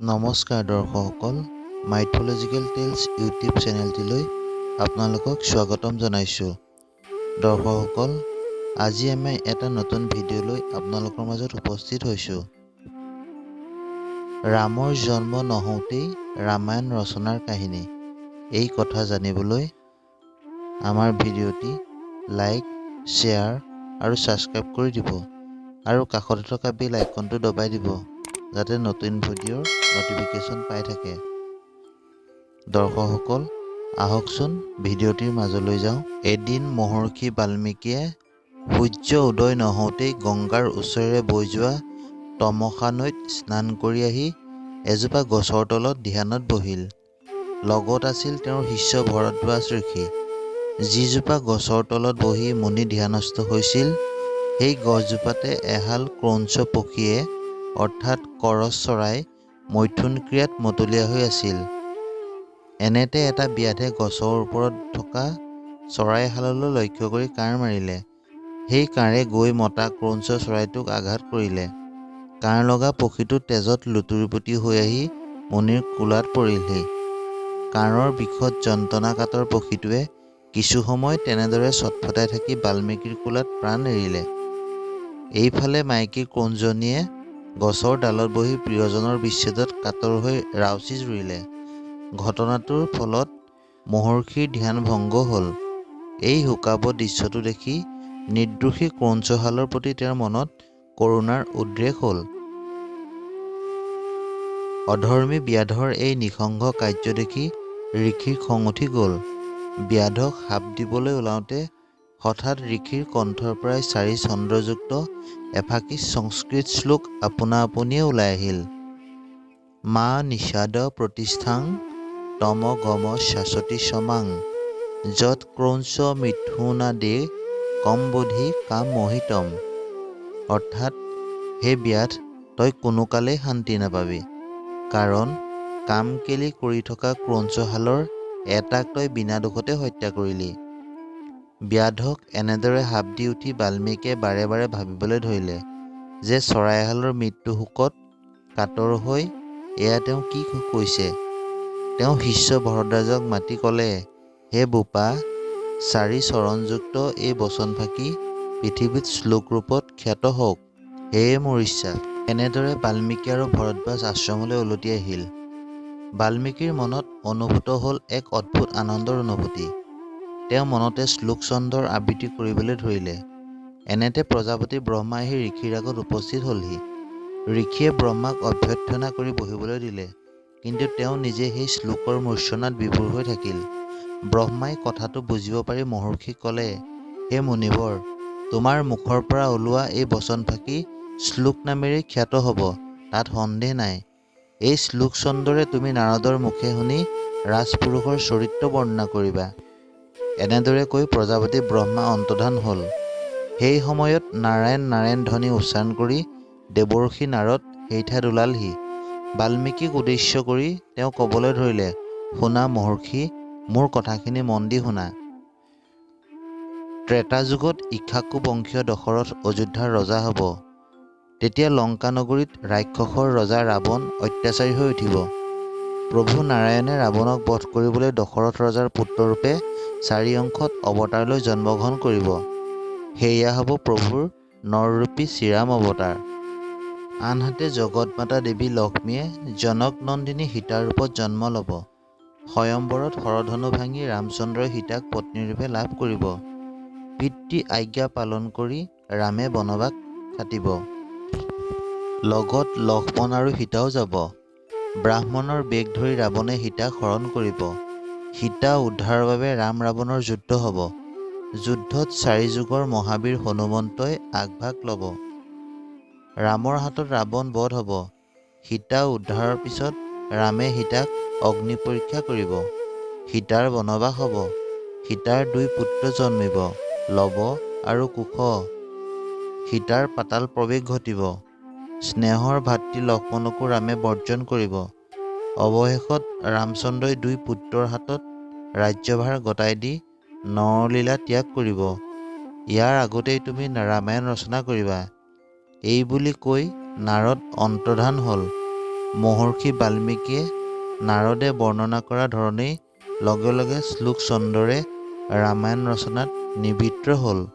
নমস্কাৰ দৰ্শকসকল, mythological tales YouTube চেনেলটিলৈ আপোনালোকক স্বাগতম জনাইছোঁ। দৰ্শকসকল, আজি আমি এটা নতুন ভিডিঅ' লৈ আপোনালোকৰ মাজত উপস্থিত হৈছোঁ। ৰামৰ জন্ম নহওঁতেই ৰামায়ণ ৰচনাৰ কাহিনী। এই কথা জানিবলৈ আমাৰ ভিডিঅ'টি লাইক, শ্বেয়াৰ আৰু ছাবস্ক্ৰাইব কৰি দিব আৰু কাষতে থকা বেল আইকনটো দবাই দিব, যাতে নতুন ভিডিঅ'ৰ ন'টিফিকেশ্যন পাই থাকে। দৰ্শকসকল, আহকচোন ভিডিঅ'টিৰ মাজলৈ যাওঁ। এদিন মহৰ্ষি বাল্মীকিয়ে সূৰ্য উদয় নহওঁতেই গংগাৰ ওচৰেৰে বৈ যোৱা তমসা নৈত স্নান কৰি আহি এজোপা গছৰ তলত ধ্যানত বহিল। লগত আছিল তেওঁৰ শিষ্য ভৰদ্বাজ ঋষি। যিজোপা গছৰ তলত বহি মুনি ধ্যানস্থ হৈছিল, সেই গছজোপাতে এহাল ক্ৰৌঞ্চ পক্ষীয়ে, অৰ্থাৎ কৰচ চৰাই, মৈথুন ক্ৰিয়াত মতলীয়া হৈ আছিল। এনেতে এটা ব্যাধে গছৰ ওপৰত থকা চৰাইহাললৈ লক্ষ্য কৰি কাঁড় মাৰিলে। সেই কাঁড়ে গৈ মতা ক্ৰৌঞ্চ চৰাইটোক আঘাত কৰিলে। কাঁড় লগা পক্ষীটো তেজত লুতুৰি-পুতি হৈ আহি মুনিৰ কোলাত পৰিলহি। কাঁড়ৰ বিষত যন্ত্ৰণা-কাতৰ পক্ষীটোৱে কিছুসময় তেনেদৰে ছটফটাই থাকি বাল্মীকিৰ কোলাত প্ৰাণ এৰিলে। এইফালে মাইকী ক্ৰৌঞ্চজনীয়ে গছৰ ডালত বহি প্ৰিয়জনৰ বিচ্ছেদত কাতৰ হৈ ৰাউচি জুৰিলে। ঘটনাটোৰ ফলত মহৰ্ষিৰ ধ্যান ভংগ হ'ল। এই শোকাৱহ দৃশ্যটো দেখি নিৰ্দোষী ক্ৰৌঞ্চহালৰ প্ৰতি তেওঁৰ মনত কৰুণাৰ উদ্ৰেক হ'ল। অধৰ্মী ব্যাধৰ এই নৃশংস কাৰ্য দেখি ঋষিৰ খং উঠি গ'ল। ব্যাধক শাপ দিবলৈ ওলাওঁতে হঠাৎ ঋষিৰ কণ্ঠৰ পৰাই চাৰি ছন্দযুক্ত এফাকি সংস্কৃত শ্লোক আপোনা-আপুনিয়ে ওলাই আহিল। মা নিষাদ প্ৰতিষ্ঠাং তম গম শাশ্বতী সমাং যৎ ক্ৰৌঞ্চ মিথুনাদে কম বোধি কাম মহিতম। অৰ্থাৎ, হে ব্যাধ, তই কোনোকালেই শান্তি নাপাবি, কাৰণ কামকেলি কৰি থকা ক্ৰৌঞ্চহালৰ এটাক তই বিনা দোষতে হত্যা কৰিলি। ব্যাধক এনেদৰে শাপ দি উঠি বাল্মীকিয়ে বাৰে বাৰে ভাবিবলৈ ধৰিলে যে চৰাইহালৰ মৃত্যু শোকত কাতৰ হৈ এয়া তেওঁ কি কৈছে। তেওঁ শিষ্য ভৰদ্বাজক মাতি ক'লে, হে বোপা, চাৰি চৰণযুক্ত এই বচনফাকি পৃথিৱীত শ্লোক ৰূপত খ্যাত হওক, সেয়ে মোৰ ইচ্ছা। এনেদৰে বাল্মীকি আৰু ভৰদ্বাজ আশ্ৰমলৈ উলটি আহিল। বাল্মীকিৰ মনত অনুভূত হ'ল এক অদ্ভুত আনন্দৰ অনুভূতি। তেওঁ মনতে শ্লোক ছন্দৰ আবৃত্তি কৰিবলৈ ধৰিলে। এনেতে প্ৰজাপতি ব্ৰহ্মা আহি ঋষিৰ আগত উপস্থিত হ'লহি। ঋষিয়ে ব্ৰহ্মাক অভ্যৰ্থনা কৰি বহিবলৈ দিলে, কিন্তু তেওঁ নিজে সেই শ্লোকৰ মূৰ্ছনাত বিভোৰ হৈ থাকিল। ব্ৰহ্মাই কথাটো বুজিব পাৰি মহৰ্ষিক ক'লে, হে মুনিবৰ, তোমাৰ মুখৰ পৰা ওলোৱা এই বচনফাকি শ্লোক নামেৰেই খ্যাত হ'ব, তাত সন্দেহ নাই। এই শ্লোক ছন্দৰে তুমি নাৰদৰ মুখে শুনি ৰাজপুৰুষৰ চৰিত্ৰ বৰ্ণনা কৰিবা। এনেদৰে কৈ প্ৰজাপতি ব্ৰহ্মা অন্তৰ্ধান হ'ল। সেই সময়ত নাৰায়ণ নাৰায়ণ ধ্বনি উচ্চাৰণ কৰি দেৱৰ্ষি নাৰদ সেই ঠাইত ওলালহি। বাল্মীকিক উদ্দেশ্য কৰি তেওঁ ক'বলৈ ধৰিলে, শুনা মহৰ্ষি, মোৰ কথাখিনি মন দি শুনা। ত্ৰেতা যুগত ইক্ষ্বাকু বংশীয় দশৰথ অযোধ্যাৰ ৰজা হ'ব। তেতিয়া লংকা নগৰীত ৰাক্ষসৰ ৰজা ৰাৱণ অত্যাচাৰী হৈ উঠিব। প্ৰভু নাৰায়ণে ৰাৱণক বধ কৰিবলৈ দশৰথ ৰজাৰ পুত্ৰৰূপে চাৰি অংশত অৱতাৰ লৈ জন্মগ্ৰহণ কৰিব। সেয়া হ'ব প্ৰভুৰ নৰৰূপী শ্ৰীৰাম অৱতাৰ। আনহাতে জগতমাতা দেৱী লক্ষ্মীয়ে জনক নন্দিনী সীতাৰ ৰূপত জন্ম ল'ব। স্বয়ম্বৰত হৰধনু ভাঙি ৰামচন্দ্ৰই সীতাক পত্নীৰূপে লাভ কৰিব। পিতৃ আজ্ঞা পালন কৰি ৰামে বনবাস খাটিব। লগত লক্ষ্মণ আৰু সীতাও যাব। ব্ৰাহ্মণৰ বেশ ধৰি ৰাৱণে সীতাক হৰণ কৰিব। সীতা উদ্ধাৰৰ বাবে ৰাম ৰাৱণৰ যুদ্ধ হ'ব। যুদ্ধত চাৰিযুগৰ মহাবীৰ হনুমন্তই আগভাগ ল'ব। ৰামৰ হাতত ৰাৱণ বধ হ'ব। সীতা উদ্ধাৰৰ পিছত ৰামে সীতাক অগ্নি পৰীক্ষা কৰিব। সীতাৰ বনবাস হ'ব। সীতাৰ দুই পুত্ৰ জন্মিব, লৱ আৰু কুশ। সীতাৰ পাতাল প্ৰৱেশ ঘটিব। স্নেহৰ ভাতৃ লক্ষ্মণকো ৰামে বৰ্জন কৰিব। অৱশেষত ৰামচন্দ্ৰই দুই পুত্ৰৰ হাতত ৰাজ্যভাৰ গতাই দি নৰলীলা ত্যাগ কৰিব। ইয়াৰ আগতেই তুমি ৰামায়ণ ৰচনা কৰিবা। এই বুলি কৈ নাৰদ অন্তৰ্ধান হ'ল। মহৰ্ষি বাল্মীকিয়ে নাৰদে বৰ্ণনা কৰা ধৰণেই লগে লগে শ্লোক ছন্দৰে ৰামায়ণ ৰচনাত নিবৃত্ত হ'ল।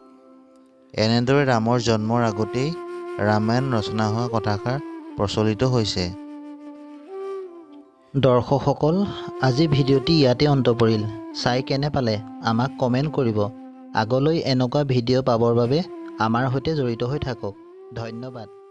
এনেদৰে ৰামৰ জন্মৰ আগতেই ৰামায়ণ ৰচনা হোৱা কথাষাৰ প্ৰচলিত হৈছে। দৰ্শকসকল, আজি ভিডিঅ'টি ইয়াতে অন্ত পৰিল। চাই কেনে পালে আমাক কমেণ্ট কৰিব। আগলৈ এনেকুৱা ভিডিঅ' পাবৰ বাবে আমাৰ সৈতে জড়িত হৈ থাকক। ধন্যবাদ।